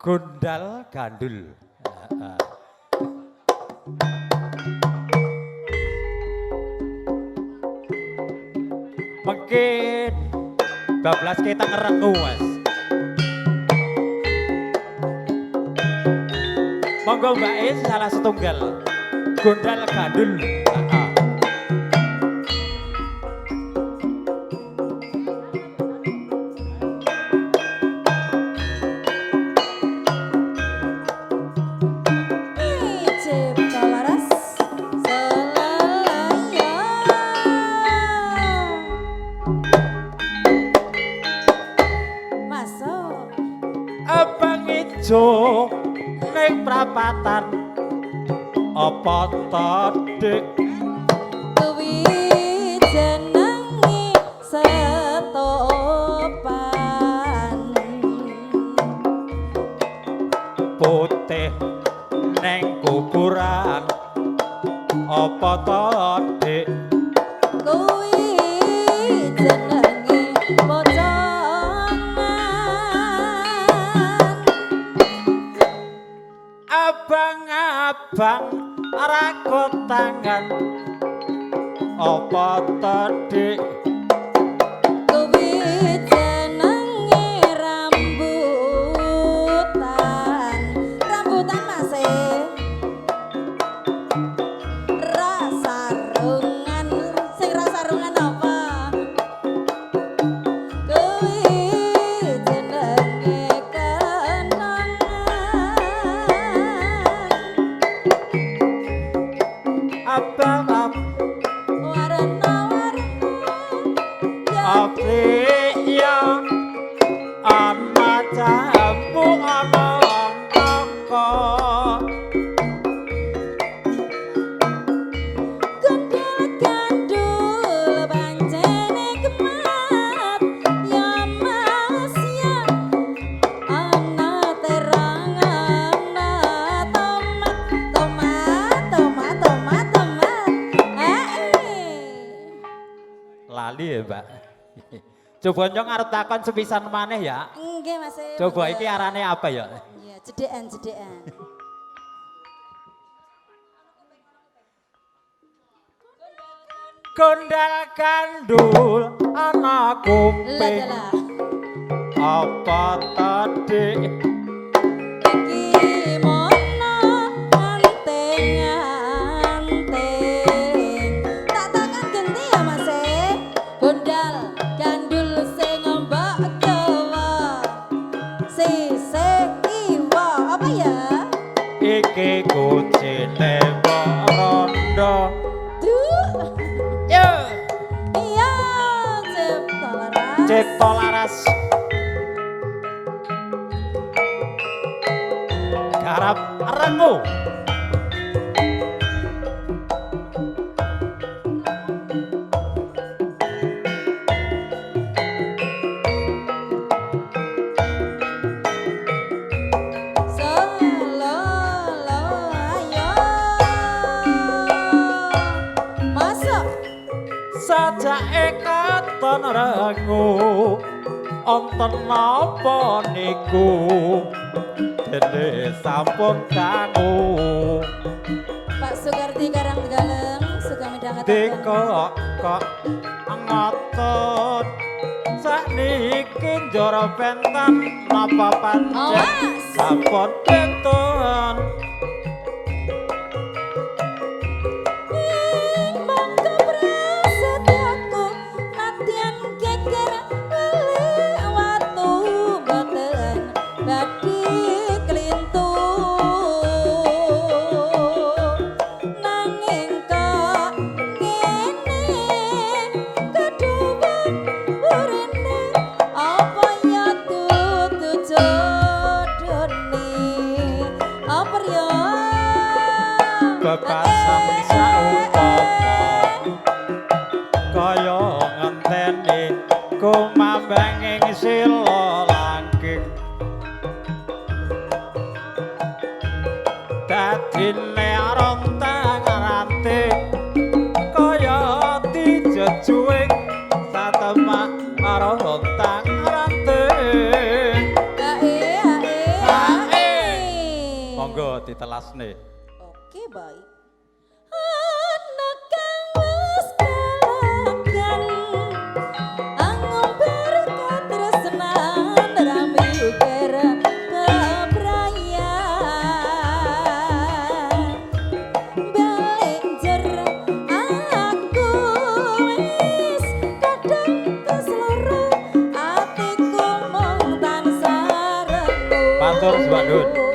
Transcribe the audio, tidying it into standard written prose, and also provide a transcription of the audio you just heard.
Gondal Gandul. Heeh. Mungkin bablas kita ngerengu, Mas. Monggo Mbak E salah setunggal. Gondal Gandul. Heeh. Cipta laras selaya. Masuk. Abang ijo ning prapatan apa to, Dik? Kuwi jenenge setopan. Putih ning kuburan apa to, Dik? Kuwi jenenge pocongan. Abang-abang rakut tangan apa to, Dik? Kuwi jenenge rambutan. Rambutan Mas e. Rasarungan, sing rasarungan apa? Kuwi jenenge kenangan. Abang ab Warna-warna ya. Api ya ana jambu ana nangka. Gondal gandul pancene kemat ya Mas ya, ana terang ana tomat tomat tomat tomat tomat eh. Lali ya, Mbak. Coba nyong arep takon sepisan maneh ya. Nggih Mas. Coba iki arane apa ya? Iya, cedekan cedekan. Gondal gandul ana kuping Lah. apa tadi? Iki mono anting anting. Tak takon genti ya Mas e. Gondal gandul sing mbok gawa sisih kiwa apa ya? Iki kucine mbok rondo. Duh. Yo. Iya, cipta laras. Cipta laras. Garap rengu. Selolo ayo. Masuk. Sajake katon rengu wonten napa niku dene sampun dangu. Pak Sukardi Karanggaleng suka midhangetaken. Dikok kok ngotot sakniki njara benten napa pancen Awas. sampun benten. Ing bangku prasetyaku nadyan geger beli watu boten badhe klintu, nanging kok ngene keduwen burine apa ya dudu jodone apa ya? Bebasan saumpama kaya ngenteni kumambanging sila langking dadine rontang rante kaya dijejuing satemak rontang rante. Ae ae. Ae. Monggo ditelasne. Oke, baik. Ana kang wis kalagan, angumbar katresnan, ra mikir keprayan. Balik jer aku wis kadung kesloro, atiku mung tansah renung. Matur sembah nuwun.